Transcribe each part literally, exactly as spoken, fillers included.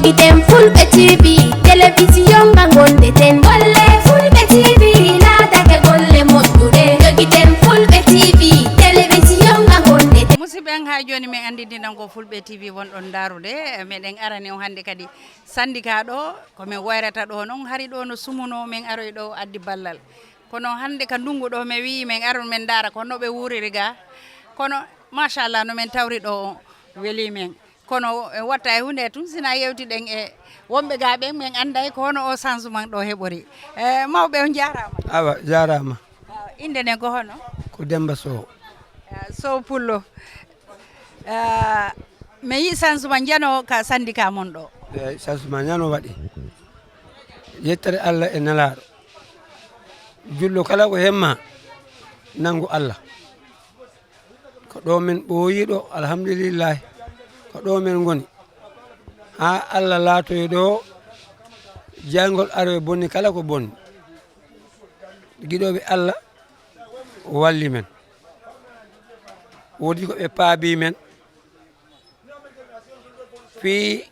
Iten Fulɓe T V, télévision nga gondeten. Golle Fulɓe T V, laatake golle moƴƴuɗe. Jogiten Fulɓe T V, télévision nga gondeten. Musidɓe, en haa jooni min anndindinan ko Fulɓe T V wonɗon ndaarude. Meɗen arani on hannde kadi syndicat ɗo, ko min wayrata ɗo noon. Hari ɗo no sumuno, min aroy ɗo addi ballal. Kono hannde ka ndunngu ɗo, mi wiyi min aron min ndaara ko no ɓe wuuriri ga. Kono machallah, no min tawri ɗo o weli min. Kono e watta e huunde tun, sina yewtiɗen e wonɓe ga ɓen, min annday ko hono o changement ɗo heɓori. E, mawɓe, on jaaraama. Awa, jaaraama. Ah, innde nden ko hono? Ko Demba Sow. Ah, Sow Pullo. Ah, mi yii changement njano ka syndicat mon ɗo. Eeyi, changement njano waɗi. Yettere Allah e Nelaaɗo. Julɗo kala ko hemma, nanngu Allah. Ko ɗo min ɓooyi ɗo, alhamdulillahi. Ko ɗo min ngoni. Haa Allah laatoyi ɗo, jayngol aroye bonni kala ko bonni. Giɗooɓe Allah walli men. Woodi ko ɓe paabi men fii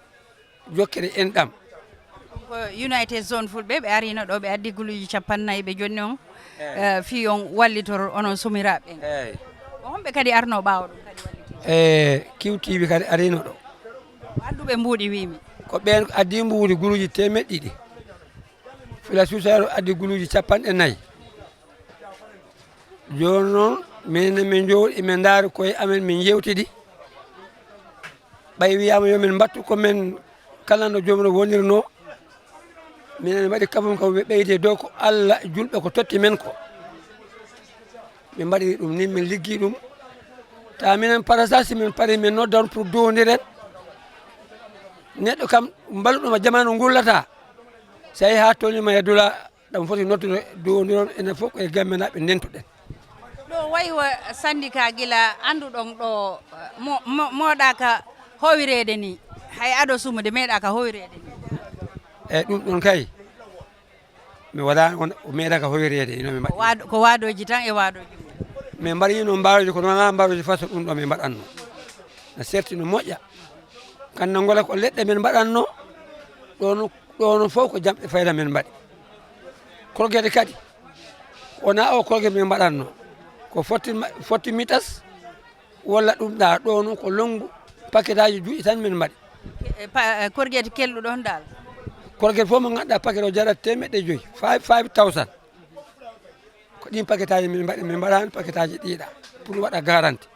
jokkere enɗam. Ko United Zone Fulɓe, ɓe arino ɗo, ɓe addi guluuji cappannayi ɓe jonni on, eeyi, eh, fii on wallitor onon sumiraaɓe ɓen. Eeyi. Ko homɓe kadi arno ɓaawo ɗum kadi walliti? E Q T V kadi arino ɗo. Adduɓe mbuuɗi wiimi. Ko ɓeen addi mbuuɗi guluuji teemeɗɗe ɗiɗi. Fila Suusaaru addi guluuji cappanɗe nayi. Jooni noon, minen min njooɗi, min ndaari koye amen, min njeewtidi. Ɓay wiyaama yo min mbattu ko men kala no joom no wonirnoo. Minen mbaɗi kabum kam ɓe ɓeydi dow ko Allah julɓe ko totti men ko. Min mbaɗiri ɗum ni, min liggii ɗum. Tawa minen parasa, si min pari, min noddan pour duwondiren. Neɗɗo kam, mbaluɗoma jamanu ngullata. So a yehi haa tolnima e dula, ɗam foti noddude duwondiron, enen fof koye Gambenaaɓe ndentuɗen. Ɗo wayi wo syndicat gila annduɗon ɗo, mo-, mo-, moɗa ka howireede ni. Hay ado sumude meeɗa ka howireede ni. Eeyi, ɗum ɗon kay. Mi waɗaani on, o meeɗa ka howireede, ino mi mbaɗi. Waado-, ko waadooji tan e waadooji mum. Min mbaɗi noon mbaarooji, kono wonaa mbaarooji façon ɗum ɗo min mbaɗatno. Na serti no moƴƴa. Kan no ngola ko leɗɗe min mbaɗatno, ɗo no, ɗo no fof ko jamɗe fayda min mbaɗi. Korgede kadi, wonaa o korgede min mbaɗatno. Ko fotti ma-, fotti mitas, walla ɗum ɗa ɗo noon ko lonngu, paketaaji juɗɗi tan min mbaɗi. E pa-, e korgeeti kelɗuɗon dal? Korgeeti fof mo ngannduɗaa paket o jarat teemeɗɗe joyi, five, five thousand. Ko ɗin paketaaji min mbaɗi, min mbaɗaani paketaaji ɗiɗa pour waɗa garanti.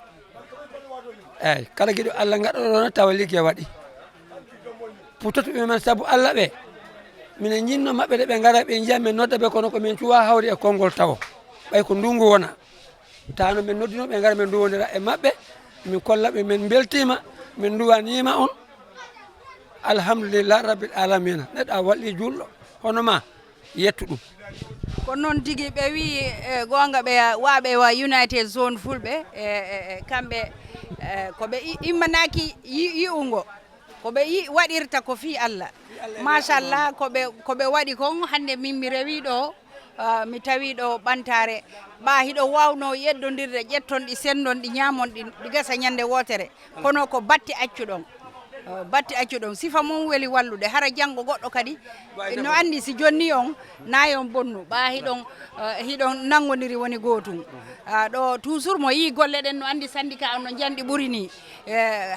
Eeyi, kala giɗo Allah ngaɗoɗo noon tawa liggey waɗi. Pour tottuɓe men sabu Allah ɓe, minen ñinno maɓɓe de ɓe ngara ɓe njiya min nodda ɓe kono ko min cuwa hawri e konngol tawo. Ɓay ko ndunngu wona. Tawno min noddino ɓe ngara min nduwondira e maɓɓe, min kolla ɓe min mbeltiima, min nduwaniima on. Alhamdulillah rabbil alamina. Neɗɗo a walli julɗo hono ma, yettu ɗum. Ko noon tigi ɓe wiyi, e, goonga ɓe waaɓe wa United Zone Fulɓe, e, e, e, kamɓe, e, ko ɓe i-, immanaaki yi-, yi'ungo. Ko ɓe yi-, waɗirta ko fii Allah. Machallah, ko ɓe, ko ɓe waɗi kon, hannde min mi rewi ɗo, ah, mi tawi ɗo ɓantaare. Ɓa hiɗo waawno yeddondirde, ƴetton ɗi, senndon ɗi, ñaamon ɗi, ɗi gasa ñannde wootere. Kono ko batti accuɗon. Ah, batti accuɗon. Sifa mum weli wallude. Hara janngo goɗɗo kadi no anndi si jonni on, na yon bonnu. Ɓa hiɗon, ah, hiɗon nanngondiri woni gootum. Ah, ɗo toujours mo yii golle ɗen no anndi syndicat on no njanɗi ɓuri ni. E,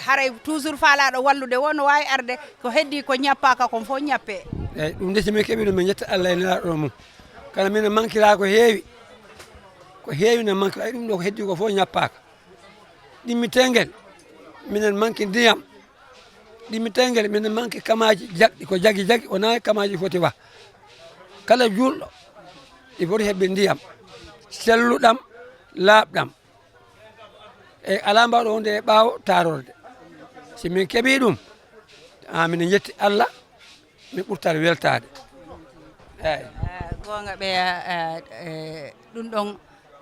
haray toujours faalaaɗo wallude woo no waawi arde, ko heddii ko ñappaaka kon fof ñappee. Eeyi, ɗum de, si min keɓii ɗum, min njetta Allah e Nelaaɗo mum. Kala minen mankira ko heewi, ko heewi ne mankira, ɗum ɗo ko heddii ko fof ñappaaka. Ɗimmitengel, minen manki ndiyam. Ɗimmitengel, minen manki kamaaji jagɗi, ko jagi jagi, wonaa kamaaji foti wa. Kala juulɗo, i foti heɓde ndiyam selluɗam, laaɓɗam. E alaa mbaawɗo wonde e ɓaawo taarorde. Si min keɓii ɗum, a, minen njetti Allah, min ɓurtat weltaade. Eeyi. Ah, goonga ɓe, ah, ah, eh, ɗum ɗon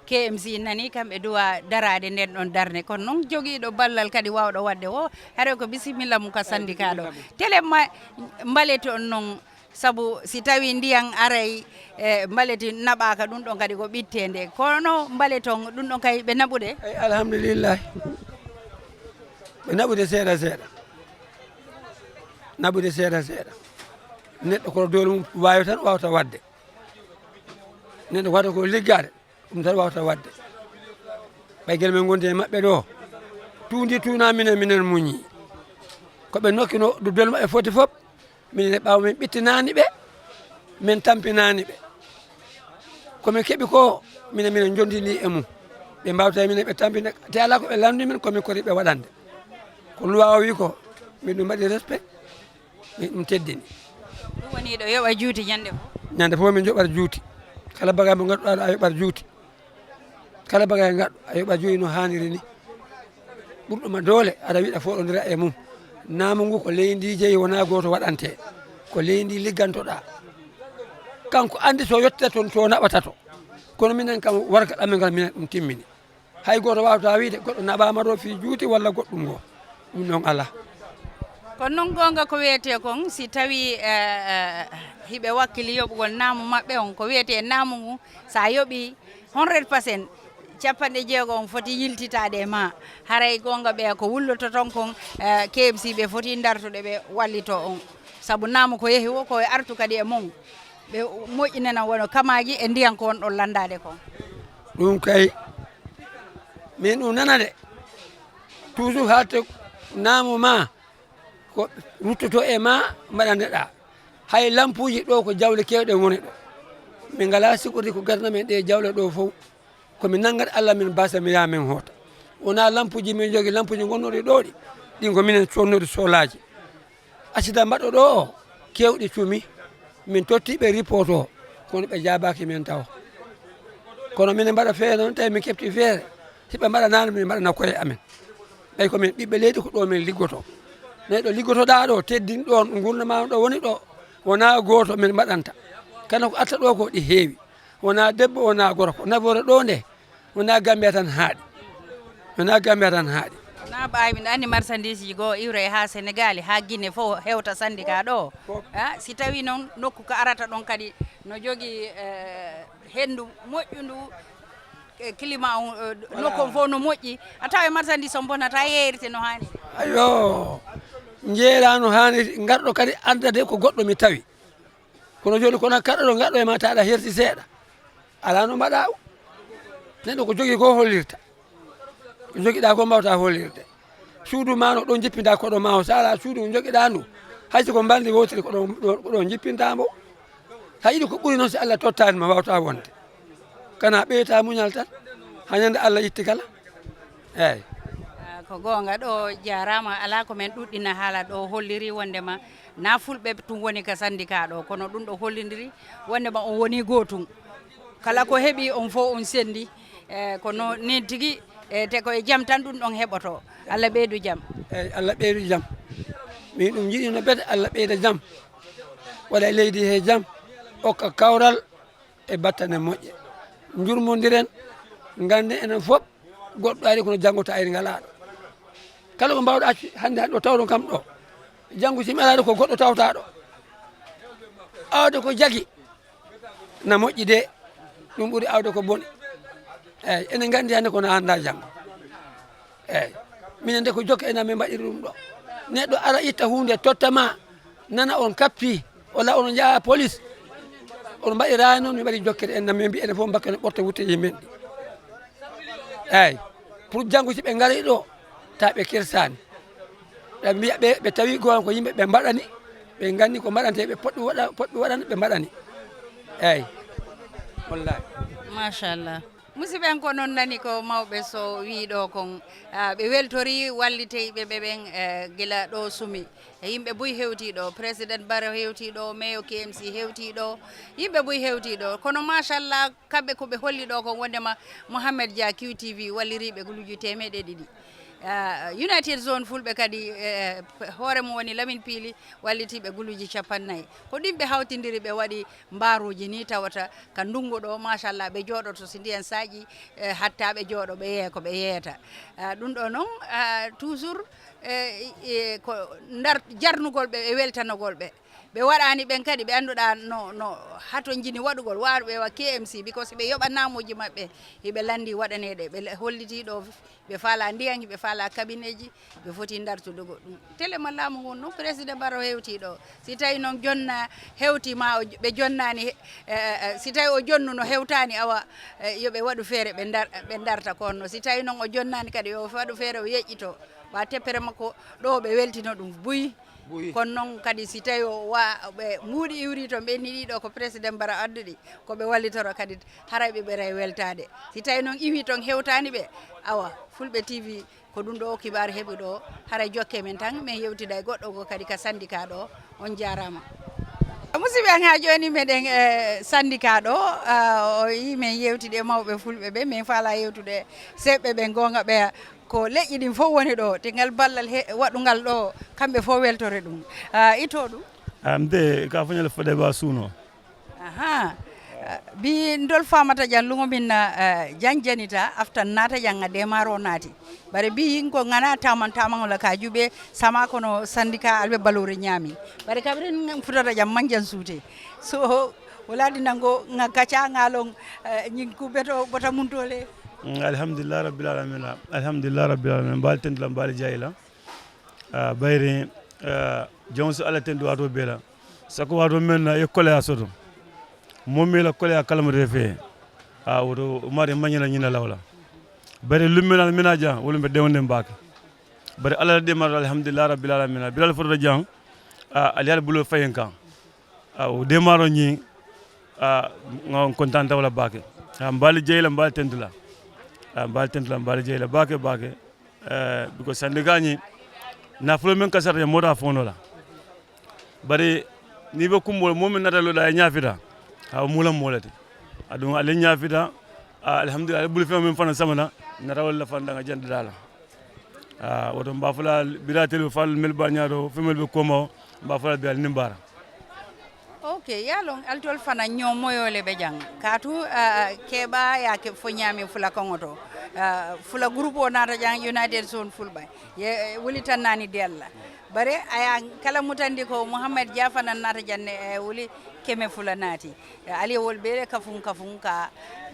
K M C nani, kamɓe duwa daraade nden ɗon darnde. Kono noon jogiiɗo ballal kadi waawɗo waɗde o, haray ko bisimilla mum ka syndicat ɗo. Tele ma mbalete on noon. Sabu si tawii ndiyan aray, e, mbaleti naɓaaka, ɗum ɗon kadi ko ɓitteende. Kono mbaleton ɗum ɗon kay ɓe naɓude? Eey, alhamdulillahi. Ɓe naɓude seeɗa seeɗa. Naɓude seeɗa seeɗa. Neɗɗo ko doole mum waawi tan waawata waɗde. Neɗɗo waɗa ko liggaade, ɗum tan waawata waɗde. Ɓay gila men ngondi e maɓɓe ɗo, tuundi tuuna minen, minen muñi. Ko ɓe nokki no doole maɓɓe foti fof, minen e ɓaawo men ɓittinaani ɓe, men tampinaani ɓe. Ko min keɓi ko, minen, minen njondini e mum. Ɓe mbaawta e minen, ɓe tampina, te alaa ko ɓe lanndi min, ko min kori ɓe waɗande. Ko loi o wi ko, min ɗum mbaɗi respect, min ɗum teddini. Ɗum woni ɗo yoɓa juuti ñande fof? Ñande fof min joɓat juuti. Kala bagay mo ngadduɗaa ɗo a yoɓat juuti. Kala bagay ngaddu a yoɓat juuti no haaniri ni. Ɓurɗo ma doole, aɗa wiɗa foɗondira e mum. Naamu ngu ko leydi jeyi, wonaa gooto waɗante. Ko leydi liggantoɗaa. Kanko anndi so yottata toon, to naɓata to. Kono minen kam, wargal amen ngal, minen ɗum timmini. Hay gooto waawata wiide goɗɗo naɓaama ɗo fii juuti walla goɗɗum ngo. Ɗum noon alaa. Kono noon goonga ko wiyetee kon, si tawii, eh, eh, hiɓe wakkili yoɓugol naamu maɓɓe on, ko wiyetee naamu ngu, so a yoɓii hundred percent, capanɗe jeego on foti yiltitaade e ma. Haray goonga ɓe ko wulloto ton kon, eh, K M C ɓe foti ndartude ɓe wallito on. Sabu naamu ko yehi wo, ko e artu kadi e mon. Ɓe moƴƴinana wano kamaaji e ndiyan ko wonɗon lanndaade kon. Ɗum kay, min ɗum nanade. Toujours haalte naamu ma ko ruttoto e ma, mbaɗandeɗaa. Hay lampuuji ɗo ko jawle keewɗe ngoni ɗo. Min ngalaa sikkude ko gadana men ɗe jawle ɗo fof. Ko min nanngat Allah min basa mi yaa min hoota. Wonaa lampuuji min jogi, lampuuji ngonnoɗi ɗo ɗi. Ɗin ko minen connori solaaji. Accident mbaɗɗo ɗo o, keewɗi cumi. Min totti ɓe report o, kono ɓe jaabaaki min tawa. Kono minen mbaɗa feere noon, tawi min keɓti feere. Si ɓe mbaɗanaano, min mbaɗana koye amen. Ɓay ko min ɓiɓɓe leydi, ko ɗo min liggoto. Neɗɗo liggotoɗaa ɗo, teddin ɗon, ngurndan ma ɗo woni ɗo, wonaa gooto min mbaɗanta. Kala ko arta ɗo ko ɗi heewi. Wonaa debbo, wonaa gorko. Nafoore ɗo nde, wonaa Gambia tan haaɗi. Wonaa Gambia tan haaɗi. Na ɓaawi, miɗa anndi marchandise ji goo iwre haa Senegaali, haa Gine fof hewta syndicat ɗo. Ah, si tawii noon nokku ka arata ɗon kadi no jogii, eh, henndu moƴƴundu, eh, climat on, eh, nokku on fof no moƴƴi, a tawa e marchandise on bonata, yeeyirte no haani. Ayo, njeeraa no haani, ngarɗo kadi anndade ko goɗɗo mi tawi. Kono jooni, kono kala ɗo ngaɗɗo e ma, tawa aɗa herti seeɗa. Alaa no mbaɗaa o. Neɗɗo ko jogii ko hollirta. Ko jogiɗaa ko mbawta hollirde. Suudu ma no ɗon jippinta koɗo ma o. So alaa suudu njogiɗaa ndu, hay si ko mbalndi wootiri ko ɗon, ɗon, ko ɗon jippinta mbo. Sa yiɗi ko ɓuri noon, si Allah tottaani ma, wawta wonde. Kana ɓeyta muñal tan. Haa ñande Allah itti kala. Eey. Ah, ko goonga, ɗo jaaraama, alaa ko men ɗuɗɗina haala ɗo, holliri wondema na fulɓe tun woni ka syndicat ɗo, kono ɗum ɗo hollindiri wondema on woni gootum. Kala ko heɓi on fof on sendi. Eh, ko noon, niin tigi, eh, te ko e jam tan ɗum ɗon heɓoto. Allah ɓeydu jam. Eey, Allah ɓeydu jam. Min ɗum jiɗi no bete, Allah ɓeyda jam. Waɗa e leydi he jam, okka kawral e battane moƴƴe. Njurmondiren, ngannden enen fof, goɗɗo ari kono janngo ta ari ngalaaɗo. Kala ko mbaawɗo accu hannde, hannde o tawɗon kam ɗo. Janngo si mi alaa ɗo ko goɗɗo tawtaa ɗo. Aawde ko jagi na moƴƴi de, ɗum ɓuri aawde ko boni. Eey, enen nganndi hannde kono anndaa janngo. Eey, minen de ko jokke enen min mbaɗiri ɗum ɗo. Neɗɗo ara itta huunde totta ma, nana on kappi, walla on njaha police. On mbaɗiraani noon, min mbaɗi jokkere en, min mbi enen fof mbakken ɓorto wutte yimɓe ɗi. Eey, pour janngo si ɓe ngarii ɗo, ta ɓe kirsaani. Ɓe mbiya ɓe, ɓe tawi goon ko yimɓe ɓe mbaɗani, ɓe nganndi ko mbaɗante, ɓe poɗɗi waɗa-, poɗɗi waɗan, ɓe mbaɗani. Eey, wallahi. Machallah. Musidɓe en, ko noon nani ko mawɓe so wii ɗo kon, ah, ɓe weltori walliteyɓe ɓe ɓen, eh, gila ɗo sumi. E yimɓe buy hewtii ɗo, Président Barrow hewtii ɗo, Mayor K M C hewtii ɗo, yimɓe buy hewtii ɗo. Kono machallah, kamɓe ko ɓe holli ɗo kon wondema Mohamed Dia Q T V walliriiɓe guluuji teemeɗe ɗiɗi. Ah, United Zone Fulɓe kadi, eh, hoore mum woni Lamine Piili wallitiiɓe guluuji capannay. Ko ɗin ɓe hawtindiri, ɓe waɗi mbaaruuji ni tawata ka ndunngu ɗo, machallah, ɓe jooɗoto si ndiyan saaƴi, eh, hatta ɓe jooɗo, ɓe yeeya ko ɓe yeeyata. Ah, ɗum ɗo noon, ah, toujours, eh, eh, ko ndar jarnugol ɓe e weltanogol ɓe. Ɓe waɗaani ɓen kadi, ɓe annduɗaa no, no hatonjini waɗugol, waaruɓe wa K M C, because ɓe yoɓa naamuuji maɓɓe, hiɓe lanndi waɗaneede, ɓe le-, hollitii ɗo, ɓe faala ndiyan, ɓe faala kabineeji, ɓe foti ndartude goɗɗum. Tele ma laamu ngun, no président Barrow hewtii ɗo. Si tawi noon jonna hewtii ma o j-, ɓe jonnaani, eh, eh, eh, si tawi o jonnuno hewtaani, awa, eh, yo ɓe waɗu feere ɓe ndar-, ɓe ndarta ko honno. Si tawi noon o jonnaani kadi, yo waɗu feere o yeƴƴito. Wa teppere makko ɗo, ɓe weltino ɗum buy. Buy. Kono noon kadi, si tawi o wa-, ɓe mbuuɗi iwri toon, ɓe ni ɗiɗo ko président Barrow adduɗi, ko ɓe wallitoro kadi, haray ɓe ɓeray weltaade. Si tawi noon iwi toon hewtaani ɓe, awa, Fulɓe T V ko ɗum ɗo kibaar heɓi ɗo, haray jokke men tan, men yewtida e goɗɗo goo kadi ka syndicat ɗo. On jaaraama. Musidɓe, an haa jooni meɗen e syndicat ɗo, ah, o yi men yewtide e mawɓe Fulɓe ɓe, men faala yewtude seeɓɓe ɓen goonga ɓeya. Ko leƴƴi ɗin fof woni ɗo, te ngal ballal he-, waɗungal ɗo, kamɓe fof weltore ɗum. Ah, itto ɗum. Am de, ka fo ñande fodde ba suuno. Aha. Ah, bi ndol famata jan lungo min na, ah, jan janita aftan nata jan a demaro nati. Bare bi yin ko ngana taman taman la ka jube sama kono syndicat albe balore ñami. Bare kabirin futata jan manjan sute. So, wala di nango nga kacha ngalon, eh, ñin ku beto bota muntole. Mm, alhamdulillah rabbil alamin. Alhamdulillah rabbil alamin. Mbal tendula mbal jayla. Ah, bayri, ah, jonsu ala tendu wato bela. Sako wato men na e kole ya soto. Momi la kole ya kalama refe. Ah, woto mari manyala ñina lawla. Bayri luminal minaja, wala be dewne mbake. Bari ala de mar alhamdulillah rabbil alamin. Bilal foto jang. Ah, ali al bulo fayenka. Ah, o demaro ñi. Ah, nga on kontan tawla bake. Ah, mbali jeyla, mbali tendula. Ah, mbali tendula, mbali jeyla bake, bake. Eh, because syndicat ñi, nafulo men kasarta mota fono la. Bari, ni be kumbol, momin nata lo da ñafita. Ha, mula molati. Adun ale ñafita. Ah, alhamdulillah, bulu fe men fana samana. Nata wala fanda nga jande dala. Ah, woto mbafula biratel fal mel barñado, femel be koma, mbafula be al nimbara. Ok, yalon altol fana ñomoyole ɓe jang. Katu, ah, keɓa ya ke fo ñami fula kongoto. Ah, fula groupe o nata jang United Zone Fulɓe. Ye, eh, wuli tan nani della. Bare aya kala mutandi ko Muhammad Dia fana nata janne, eh, wuli keme fula nati. Eh, ali wol bele kafun kafun ka,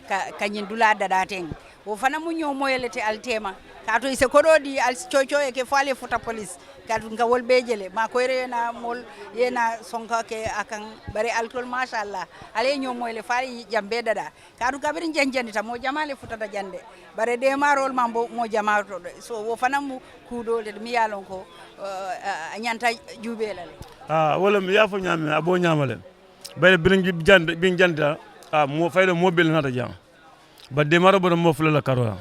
ka, ka ñin dula dada ten. Wo fana mu ñomoyele te altema. Kato ise koɗoɗi al coco e ke fo ale futa police. Kato nka wol be jele. Ma koyre yena mol yena sonka ke akan bare altol machallah. Ale ñomoyele fali jambe dada. Kato kabirin janjani ta mo jamale futata jande. Bare de marol mambo mo jamato de. So wo fana mu kudo de mi yalon ko, eh, a ñanta jubelale. Ah, wala mi yafo ñame, abo ñamale. Bare birin jande, bin jande, ah, mo faydo mo bel nata jam. Ba demaro boto mo fula la karola.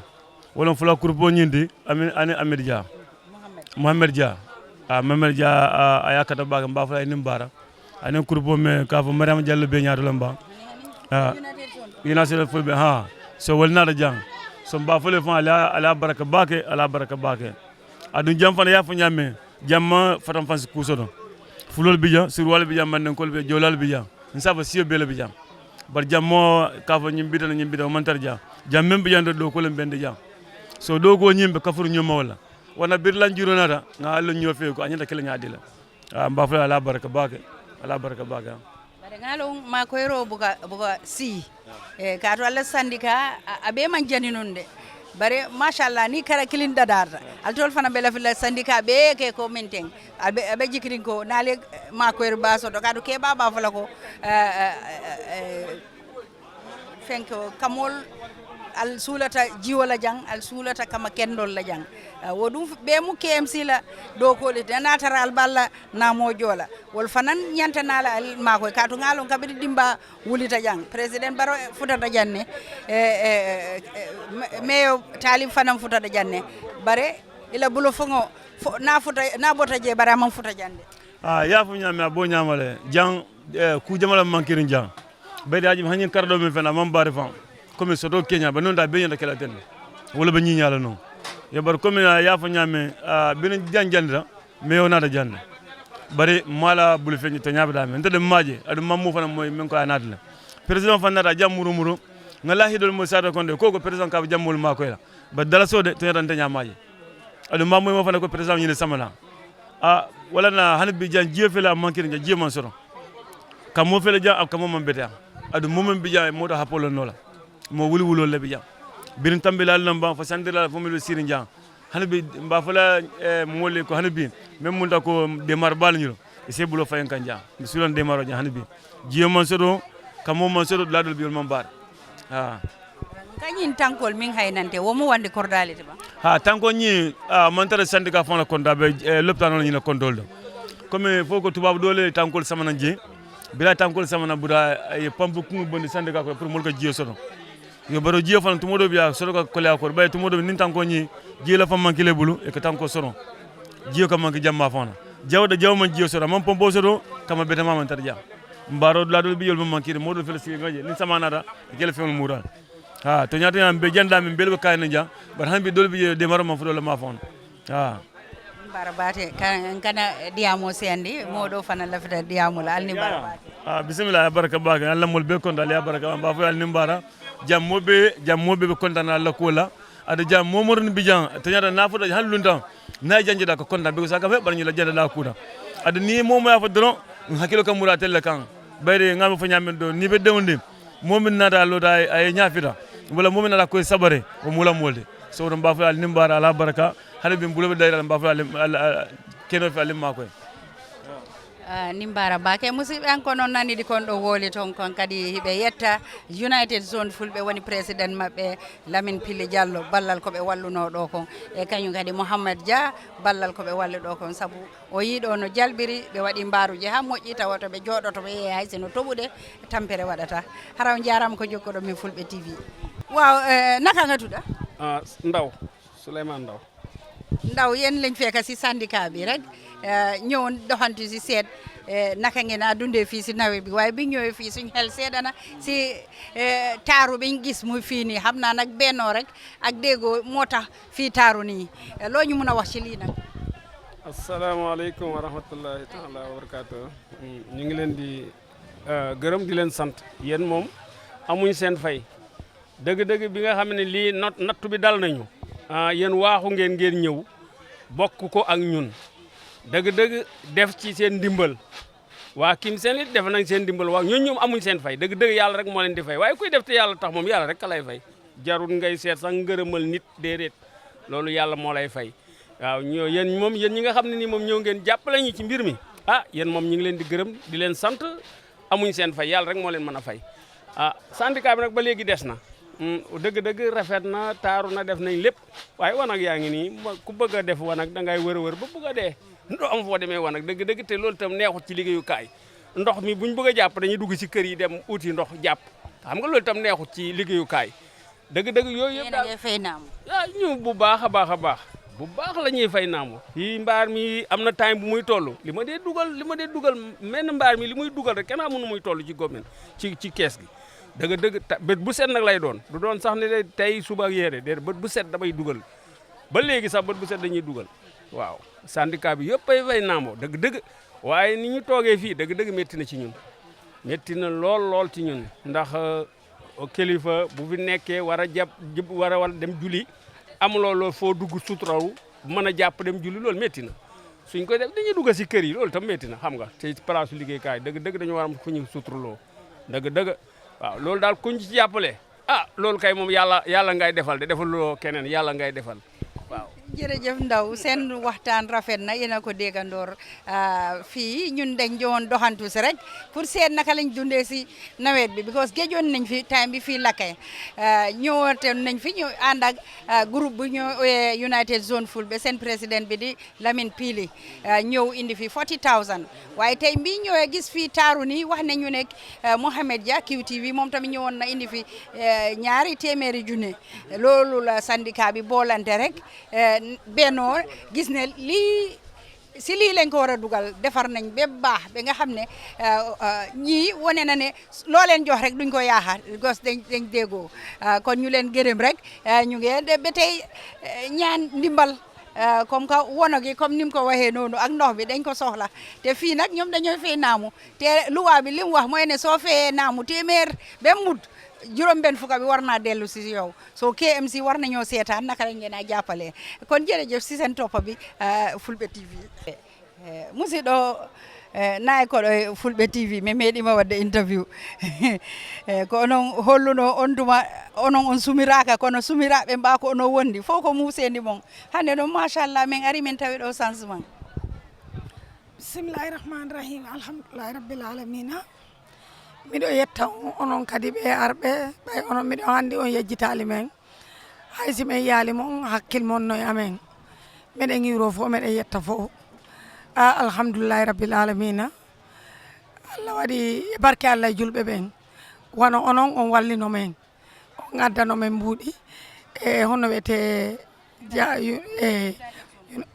Wala fula kurpo ñindi, amin, ani Ahmed Dia. Mohamed Dia. Ah, Mohamed Dia, ah, aya kata baga mba fula ni mbara. Ani kurpo me ka fo Mariam Diallo be ñaato lamba. Ah, United Fulbe, ha. So wal nata jang. So mba fule fa ala, ala baraka bake, ala baraka bake. Adun jam fana ya fo ñame. Jamma fatan fansi kusono. Fulol bija, surwal bija, manden kol bija, jolal bija. Nsaba siyo bela bija. Bar jammo ka fo ñimbita na ñimbita mantar ja. Jam men bija ndo do ko len bende ja. So do go ñimbe kafur ñoma wala. Wana birlan juro nata nga allo ñofe ko anyata kele ñadila. Ah, mba fula ala baraka bake. Ala baraka bake. Bare ngalo ma koyro buka, buka si. Eh, kato ala syndicat, a, abe man jani nunde. Bare, machallah, ni kara kilin dadarta. Altol fana bela fila syndicat be ke ko minten. Abe, abe jikirin ko, nale, eh, ma koyro baso, to kato ke baba fula ko, eh, eh, eh, eh, fenko, kamol, al sulata jiwo la jang, al sulata kama kendol la jang. Eh, wo ɗum be mu K M C la, do ko de, natara al balla, na mo jola. Wol fanan ñantanala al makoy, kato ngalon kabiri dimba, wulita jang. Président Baro futata janne. E, e, e, e, me-, meyo talib fanan futata janne. Bare, ila bulo fongo, fo, na futa, na bota je, bare aman futa jande. Ah, ya fo ñame, abo ñamale. Jang, eh, ku jamala mankirin jang. Be da jim hanyin kardo men fena, man bare fan. Comme soto Kenya, ba non da be yanda kala ten. Wala be ñiñala non. Ya bar comme ya fo ñame, ah, benen jang jandira. Mais o nata jande. Bari mala bulu feñi to ñaabata men. Nte de maje, adu mammu fana moy men ko anata la. Président fana nata jam muru muru. Ngala hidol mo sada konde ko ko président ka jam mul ma ko la. Ba dala sode to ñata nte ñamaje. Adu mammu mo fana ko président ñine samana. A wala na han bi jan jiyo fela mankiri ja jiyo man soro. Ka mo fele jam, ak ka mo man bete. Adu mo men bi jam, mo to hapolo nola. Mo wuli wulo le bi jam. Birin tambi la lamba, fa sandira la fo mi lo siri jam. Hani bi, mba fala, eh, mole ko hani bi. Men mun ta ko de mar bal nyiro. Ise bulo fayen kan jam. Mi sulan de maro jam hani bi. Jiyo man sodo, ka mo man sodo, ladol bi yol man bar. Ha. Kañin tankol min haynante, wo mo wande kordalete ba? Ha, tanko ñi, ah, mantara syndicat fana konda be, eh, loptano ñina kontol do. Comme fo ko tubabu dole tankol samana je. Bila tankol samana buda, ay pampu kungu bondi syndicat ko pour molka jiyo sono. Yo baro jiyo fana tumodo biya sono ka kole akor. Bay tumodo nin tanko ñi, jiyo la fam mankile bulu, e ka tanko sono. Jiyo ka manki jamma fana. Jawda jawman jiyo sono, man pompo sono, kama betama man tarja. Mbaro la do bi yol man mankire, modo fel sigi ngaje, nin samana da, kele fel mural. Ha, to ñato ñam be janda min belbe kayna ja, bar han bi dol bi de maro man fudo la ma fon. Ha. Bara bate, kan, kana diyamo sendi, modo fana lafita diyamo la, alni bara bate. Ah, bismillah, baraka baka, Allah mol be konda, ya baraka, ba fo alni bara. Jam mobe, jam mobe be konda na Allah kola. Ada jam momor ni bijan, to ñato na fudo han lundan. Na janje da ko konda, be ko saka fe bar ñu la janda da kuda. Ada ni momo ya fo dron, hakilo ka muratel kan. Bayde ngam fo ñamen do, ni be dewndi. Momin nata lota ay, ay ñafita. Wala momin nata koy sabare, o mula molde. So don ba fo al nimbara ala baraka, hade bin bulo be dayra ba fo al, al, al, keno fi alim makoy. Ah, nimbara bake musibe an kono nani di kon do woli ton kon kadi hibe yetta United Zone Fulbe woni president mabbe Lamine Pili Diallo ballal ko be walluno do kon e kanyum kadi Mohamed Dia ballal ko be walli do kon sabu o yiɗo no jalbiri ɓe waɗi mbaruji ha moƴƴi tawa to ɓe joɗoto ɓe yeeya hay sino toɓude tampere waɗata. Hara on jarama ko jokkoɗo min Fulɓe T V. Waaw, eh, naka nga tudda? Ah, Ndaw, Souleymane Ndaw. Ndaw, yéen lañ fekk si syndicat bi rek, eh, ñëwoon doxantu si seet, eh, naka ngeen a dundee fii si nawet bi, waaye bi ñëwee fii suñ xel seedana si, eh, taaru biñ gis muy fii nii. Xam naa nag bennoo rek ak déggoo moo tax fii taaru nii. Eh, loo ñu mun a wax ci lii nag? Asalaamaaleykum wa rahmatullahi taala wa barakaatu. Mm, ñu ngi leen di, eh, gërëm, di leen sant. Yéen moom amuñ seen fay. Dëgg-dëgg bi nga xam ne lii not-, nattu bi dal nañu, ah, yéen waaxu ngeen, ngeen ñëw bokk ko ak ñun. Dëgg-dëgg def ci seen ndimbal. Waa Kim seen it def nañ seen ndimbal. Waaw, ñooñu ñoom amuñ seen fay. Dëgg-dëgg yàlla rek moo leen di fay. Waaye kuy def te yàlla tax moom, yàlla rek ka lay fay. Jarul ngay seet sax ngërëmal nit, déedéet. Loolu yàlla moo lay fay. Waaw, ñoo, yéen moom, yéen ñi nga xam ne nii moom ñëw ngeen jàppale ñu ci mbir mi. Ah, yéen moom ñu ngi leen di gërëm, di leen sant. Amuñ seen fay, yàlla rek moo leen mën a fay. Ah, syndicat bi nag ba léegi des na. Hmm, dëgg-dëgg rafet na, taaru na, def nañ lépp. Waaye wanag yaa ngi nii, ma, ku bëgg a def wanag da ngay wër a wër ba bëgg a dee. Doo am foo demee wanag dëgg-dëgg, te loolu tam neexut ci liggéeyukaay. Ndox mi buñ bëgg a jàpp dañuy dugg ci kër yi dem uti ndox jàpp. Xam nga loolu tam neexut ci liggéeyukaay. Dëgg-dëgg yooyu yëpp Yéen a daal ngi fay naamu. Ah, ñu bu baax a baax a baax. Bu baax la ñuy fay naamu. Fii mbaar mi am na time bu muy toll. Li ma dee dugal, li ma dee dugal, menn mbaar mi li muy dugal rek kenn xamul nu muy toll ci gomen, ci, ci kees gi. Dëgg-dëgg ta-, bët bu set nag lay doon. Du doon sax ne de tey suba ak yére, de bët bu set damay dugal. Ba léegi sax bët bu set dañuy dugal. Waaw. Syndicat bi yëpp ay fay naamu, dëgg-dëgg. Waaye ni ñu toogee fii, dëgg-dëgg métti na ci ñun. Métti na lool, lool ci ñun. Ndax, euh, kilifa bu fi nekkee war a jàpp, jub, war a, war a dem julli, amuloo loo foo dugg suturaw, mën a jàpp dem julli, loolu métti na. Suñ koy def dañuy dugg si kër yi, loolu tam métti na, xam nga, te place liggéeykaay, dëgg-dëgg dañu war a am fu ñu suturaloo. Dëgg-dëgg, waaw, loolu daal kuñ ci jàppale, ah, loolu kay moom yàlla, yàlla ngay defal de, defaluloo keneen, yàlla ngay defal. Waaw. Jërëjëf Ndaw, seen waxtaan rafet na, yéen a ko déggandoor. Ah, fii ñun dañ jowoon doxantu si rek pour seet naka lañ dundee si nawet bi, because géejoon nañ fi time bi fii lakkee. Ah, ñëwoote nañ fi ñu ànd ak, ah, groupe bu ñu, eh, United Zone Fulbe, seen président bi di Lamine Pili, ah, ñëw indi fi forty thousand. Waaye tey mbii ñëwee gis fii taaru nii, wax nañu ne, ah, Mohamed Dia, Q T V, moom tamit ñëwoon na indi fi, eh, ñaari téeméeri junne. Loolu la syndicat bi boolante rek, eh, bennoo gis ne lii, si lii lañ ko war a dugal, defar nañ ba baax, ba nga xam ne, eh, eh, ñii wane na ne loo leen jox rek duñ ko yaaxa, gos dañ, dañ déggoo. Ah, kon ñu leen gërëm rek, eh, ñu ngi de ba tey, eh, ñaan ndimbal, eh, comme que wono gi, comme ni mu ko waxee noonu, ak ndox bi dañ ko soxla. Te fii nag ñoom dañoo fay naamu. Te luwaa bi li mu wax mooy ne soo fayee naamu téeméer ba mu mut, juróom benn fukka bi war naa dellu si yow. So K M C war nañoo seetaan naka lañ leen a jàppalee. Kon jërëjëf si seen toppa bi, eh, Fulbe T V. Eh, musiɗɗo, E nayi koɗo e Fulɓe T V, mi meeɗima waɗde interview. E ko onon holluno on tuma, onon on sumiraaka, kono sumiraaɓe mbaa ko onon wondi fof ko muuseendi mon. Hannde noon, machallah, min ari min tawi ɗo changement. Bismillahi rahmani rahim, alhamdulillahi rabbil alamina. Miɗo yetta on, onon kadi ɓe arɓe, ɓay onon miɗo anndi on yejjitaali men. Hay si men yaali mon, hakkil mon no e amen. Meɗen iwro fof, meɗen yetta fof. A, alhamdulillahi rabbil alamina. Allah waɗi e barke Allah e julɓe ɓen. Wano onon on wallino men. On addano men mbuuɗi. E honno wiyetee ja-, yu-, e,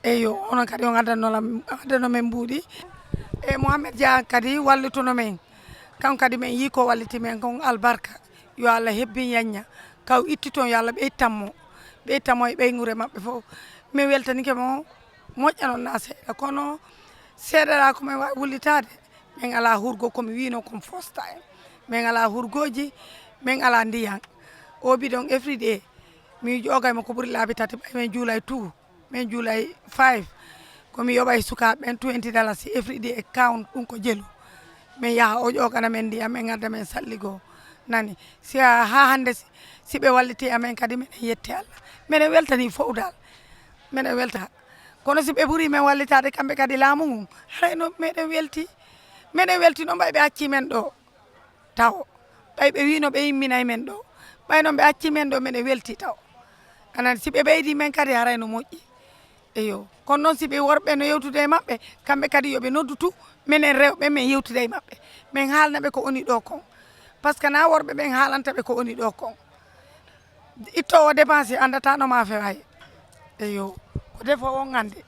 eyo, onon kadi on addano lam-, addano men mbuuɗi. E Mouhamed Dia kadi wallituno men. Kanko kadi men yii ko walliti men kon albarka. Yo Allah hebbin yañña. Kaw itti toon, yo Allah ɓeytan mo. Ɓeytan mo e ɓeynguure maɓɓe fof. Min weltanike mo, moƴƴa noon na seeɗa. Kono seeɗa la ko men waawi wullitaade. Min alaa hurgo, ko mi wiino kon fosta en. Min alaa hurgooji, min alaa ndiyan. O bidon every day. Mi joogay mo ko ɓuri laabi tati, ɓay min juulay two. Min juulay five. Ko mi yoɓay sukaaɓe ɓen twenty dalasi every day account, ɗum ko jelu. Min yaha, o ƴoogana men ndiyam, min ngadda men salligo. Nani? Si a, haa hannde si, si ɓe walliti amen kadi, miɗen yetti Allah. Miɗen weltani fof dal. Miɗen welta. Kono si ɓe ɓuri men wallitaade kamɓe kadi laamu ngun, haray no meɗen welti. Meɗen welti noon ɓay ɓe acci men ɗo. Taw. Ɓay ɓe wiino ɓe imminay men ɗo. Ɓay noon ɓe acci men ɗo, meɗen welti taw. Anan si ɓe ɓeydi men kadi haray no moƴƴi. Eyo. Kono noon si ɓe worɓe no yewtude e maɓɓe, kamɓe kadi yo ɓe noddu tu, minen rewɓe men yewtude e maɓɓe. Men haalna ɓe ko woni ɗo kon. Par ce que na worɓe ɓen haalanta ɓe ko woni ɗo kon. Ittoowo dépense anndata no ma feway. Eyo. Ko defo on anndi.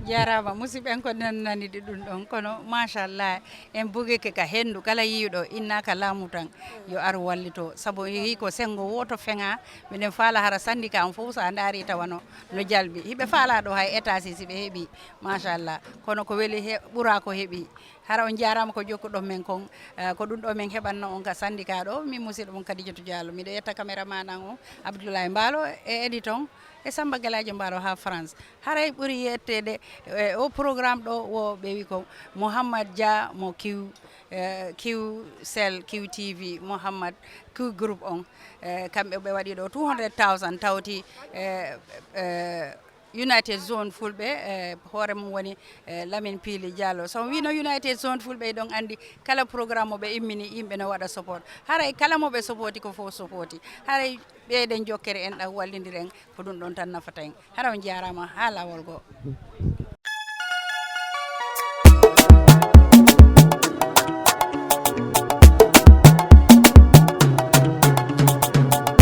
Jarama, musidɓe en ko nanani ɗi ɗum ɗon, kono machallah, en bugike ka hendu, kala yiiɗo innaka laamu tan, yo ar wallito, sabu yi ko sengo woto feŋa, miɗen faala hara syndicat on fof sa ndaari tawano no jalbi, hiɓe faala ɗo hay état si, si ɓe heɓi, machallah, kono ko weli he, ɓura ko heɓi. Hara on jaaraama ko jokkuɗon men kon, eh, ko ɗum ɗo men heɓanno on ka syndicat ɗo, min musidɗo mon Kadijatou Diallo. Miɗo yetta caméraman an o, Abdoulaye Mbaalo, e edit on, e Samba Galadio Mbaalo haa France. Haray ɓuri yetteede, eh, o programme ɗo wo ɓe wi ko Mouhammad Dia mo Q, eh, Q Cell, Q T V, Mouhammad Q Group on. Eh, kamɓe ɓe waɗi ɗo two hundred thousand tawti, eh, eh, United Zone Fulɓe, eh, hoore mum woni, eh, Lamine Pili Diallo. So mi wino United Zone Fulɓe, ɗon anndi kala programme mo ɓe immini, yimɓe no waɗa support. Haray kala mo ɓe sopoti ko fof sopoti. Haray ɓeyden jokkere en ɗan wallindiren, ko ɗum ɗon tan nafata en. Hara on jaaraama haa laawol goo.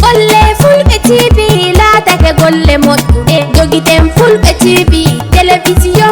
Golle Fulɓe T V laatake golle moƴƴuɗe. Jogiten Fulɓe T V, television